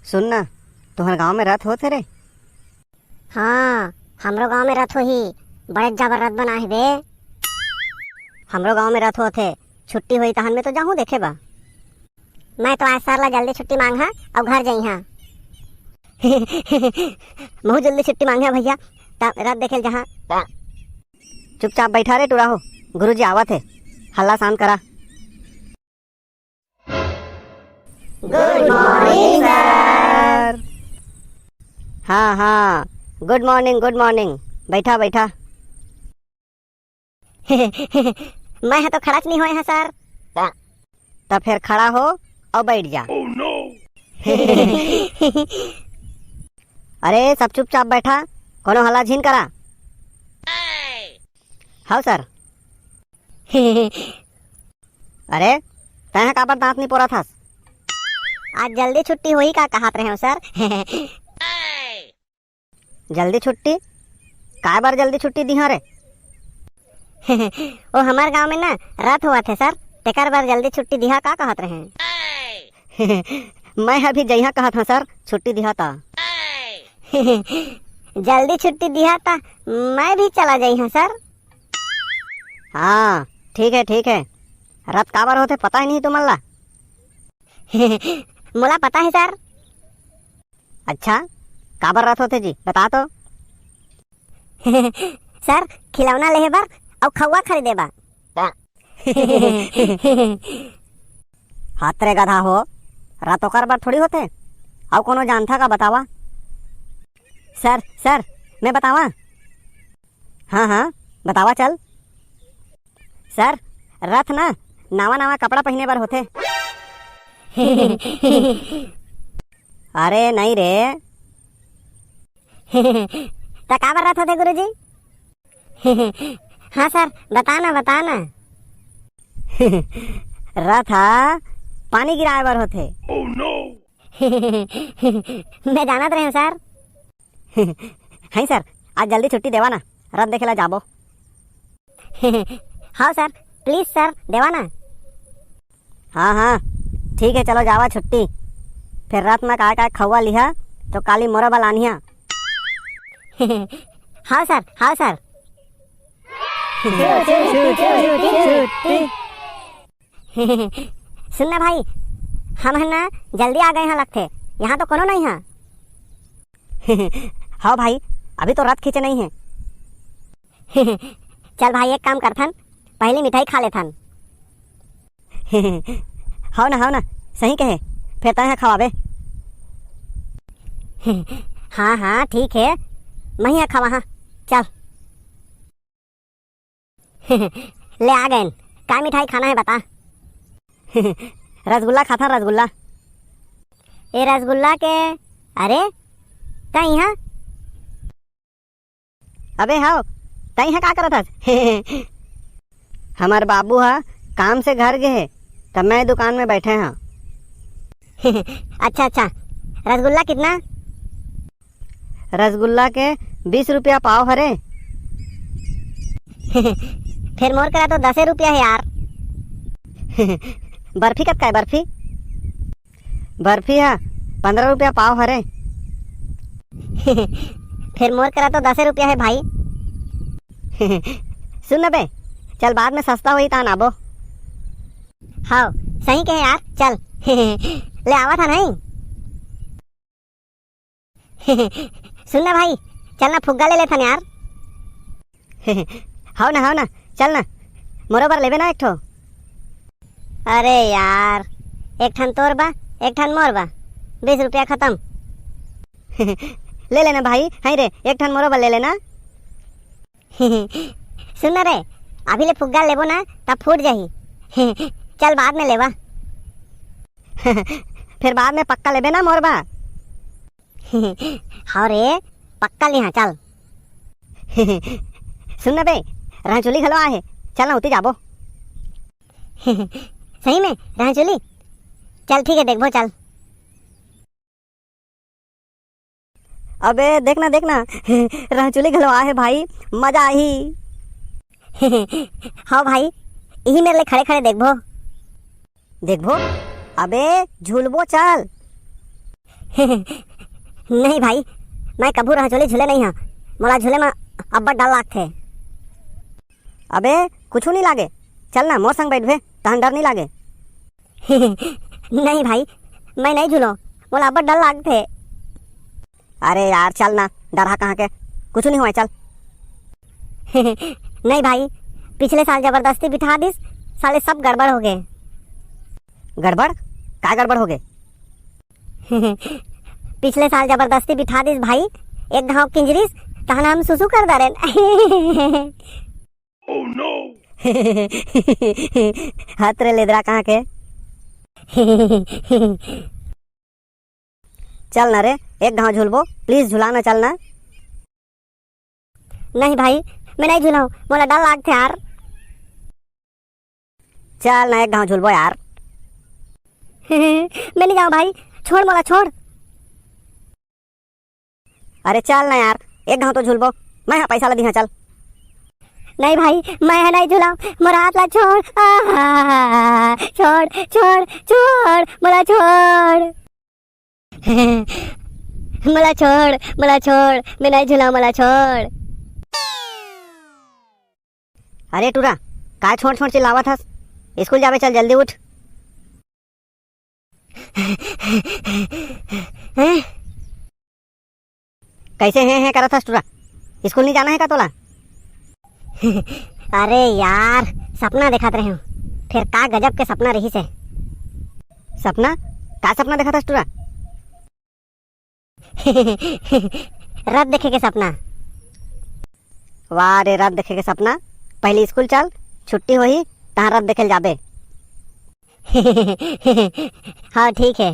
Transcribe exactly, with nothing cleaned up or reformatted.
सुन ना, तुहर गांव में रथ होत हे रे? हाँ, हमरो गांव में रथ होही। बड़े जबर रथ बना हे बे। हमरो गांव में रथ होत हे, छुट्टी होई तहन में तो जाहूं देखे बा। मैं तो आज सर ला जल्दी छुट्टी मांगहा अउ घर जइहा। महू जल्दी छुट्टी मांगहा भैया, त रथ देखे ल जहा। चुपचाप बैठा रे टूरा हो, गुरुजी आवत हे, हल्ला शांत करा। गुड मॉर्निंग सर। हाँ हाँ, गुड मॉर्निंग, गुड मॉर्निंग। बैठा बैठा। मैं ह तो खड़ाच नहीं होए हा सर। त फेर खड़ा हो अउ बैठ जा। अरे सब चुपचाप बैठा, कोनो हल्ला झिन करा। हाँ सर। अरे, तैं ह काबर दांत नइ पोरत हस? आज जल्दी छुट्टी होही का कहत रहेंव सर। जल्दी छुट्टी? काय बर जल्दी छुट्टी दिहा रे? ओ हमर गांव में ना रथ होवत हे सर, तेकर बर जल्दी छुट्टी दिहा का कहत रहेंव। मैं ह भी जइहा कहत हंव सर, छुट्टी दिहा ता। जल्दी छुट्टी दिहा ता मैं भी चला जइहा सर। हाँ, ठीक हे, ठीक हे। रथ काबर होथे पता ही नहीं तुमन ला? मोला पता हे सर। अच्छा, काबर रथ होथे जी, बता तो। सर, खिलौना लेहे बर अउ खउवा खरीदे बर। हत रे गधा हो, रथ ओकर बर थोड़ी होथे। अउ कोनो जानथा का बतावा? सर, सर, मैं बतावा? हाँ, हाँ, बतावा चल। सर, रथ ना नवा नवा कपड़ा पहिने बर होथे। अरे नहीं रे। त काबर रथ होथे गुरुजी? हाँ सर, बता ना, बता ना। रथ ह पानी गिराए बर होथे। मैं जानत रहेंव सर। हई सर, आज जल्दी छुट्टी देवा ना, रथ देखे ला जाबो। हाँ सर, प्लीज सर, देवा ना। हाँ हाँ, ठीक हे, चलो जावा छुट्टी। फेर रथ में काय काय खउवा लिहा, तो काली मोरो बर लानिहा। हाँ सर, हाँ सर। छुट्टी। सुन ना भाई, हम ह ना जल्दी आ गए हा लगथे, यहाँ तो कोनो नहीं हा। हव भाई, अभी तो रथ खींचे नहीं हे। चल भाई, एक काम करथन, पहली मिठाई खा लेथन। हव ना, हव ना, सही कहे, फेर तैं ह खवाबे। हाँ हाँ ठीक हे, मैं ह खवा हाँ। चल। ले आ गएन। का मिठाई खाना हे बता। रसगुल्ला खाथन, रसगुल्ला। ए रसगुल्ला के, अरे, तैं इहाँ? अबे हव, तैं इहाँ का करत हस? हमर बाबू ह काम से घर गे हे, त मैं दुकान में बैठे हंव। अच्छा अच्छा, रसगुल्ला कितना? रसगुल्ला के बीस रुपया पाव हरे। फेर मोर करा तो दसे रुपया हे यार। बर्फी कतका हे बर्फी? बर्फी ह पंद्रह रुपया पाव हरे। फेर मोर करा तो दसे रुपया हे भाई। सुन न बे, चल बाद में सस्ता होही ता नाबो। हव, सही कहे यार, चल। ले आवत हा नहीं। सुन ना भाई, चल ना फुग्गा ले लेथन यार। हव ना, हव ना, चल ना, मोरो बर लेबे ना एक ठो। अरे यार, एक ठन तोर बा, एक ठन मोर बा, बीस रुपया खतम। ले लेना भाई, हई रे, एक ठन मोरो बर ले लेना। सुन ना रे, अभी ले फुग्गा लेबो ना, तब फूट जाही। चल बाद में लेवा। फेर बाद में पक्का लेबे ना मोर बा। हव रे, पक्का लिहा, चल। सुन ना बे, रहंचुली घलो आहे, चल ना उती जाबो। सही में रहंचुली? चल ठीक हे, देखबो, चल। अबे देख ना, देख ना, रहंचुली घलो आहे भाई, मजा आही। हव भाई, इही मेर ले खड़े खड़े देखबो। देखबो? अबे झूलबो चल। नहीं भाई, मैं कभू रहचोली झूले नहीं हंव। मोला झूले म अब्बड़ डर लागथे। अबे, कुछू नहीं लागे, चल ना, मोर संग बैठबे, तहन डर नहीं लागे। नहीं भाई, मैं नहीं झूलों, मोला अब्बड़ डर लागथे। अरे यार, चल ना, डरहा कहाँ के, कुछू नहीं होय, चल। नहीं भाई, पिछले साल जबरदस्ती बिठा दिस, साले सब गड़बड़ हो गए। गड़बड़? का गड़बड़ हो गए? पिछले साल जबरदस्ती बिठा दिस भाई, एक घाव किंजरिस, तहन हम सुसु कर डारेन। हत रे लेदरा कहाँ के। चल ना रे, एक घाव झूलबो, please झुला ना, चल ना। नहीं भाई, मैं नहीं झूलंव, मोला डर लागथे यार। चल ना, एक घाव झूलबो यार। मैं नहीं जाऊँ भाई, छोड़ मोला, छोड़। अरे चल ना यार, एक घाव तो झूलबो, मैं हा पैसा ला दिहा, चल। नहीं भाई, मैं हा नहीं झूलंव, मोर हाथ ला छोड़। आहा, छोड़, छोड़, छोड़, मोला छोड़। मोला छोड़, मोला छोड़, मैं नहीं झूलंव, मोला छोड़। अरे टूरा, काय छोड़ छोड़ चिल्लावत हस? स्कूल जाबे, चल जल्दी उठ। हैं? कैसे हैं हैं करत हस टूरा? स्कूल नहीं जाना है का तोला? अरे यार, सपना देखत रहे हूँ, फिर का गजब के सपना रहिस हे। सपना? का सपना देखत हस टूरा? रथ देखे के सपना। वाह रे, रथ देखे के सपना। पहले स्कूल चल, छुट्टी होही, तहाँ रथ देखे ल जाबे। हाँ, ठीक है।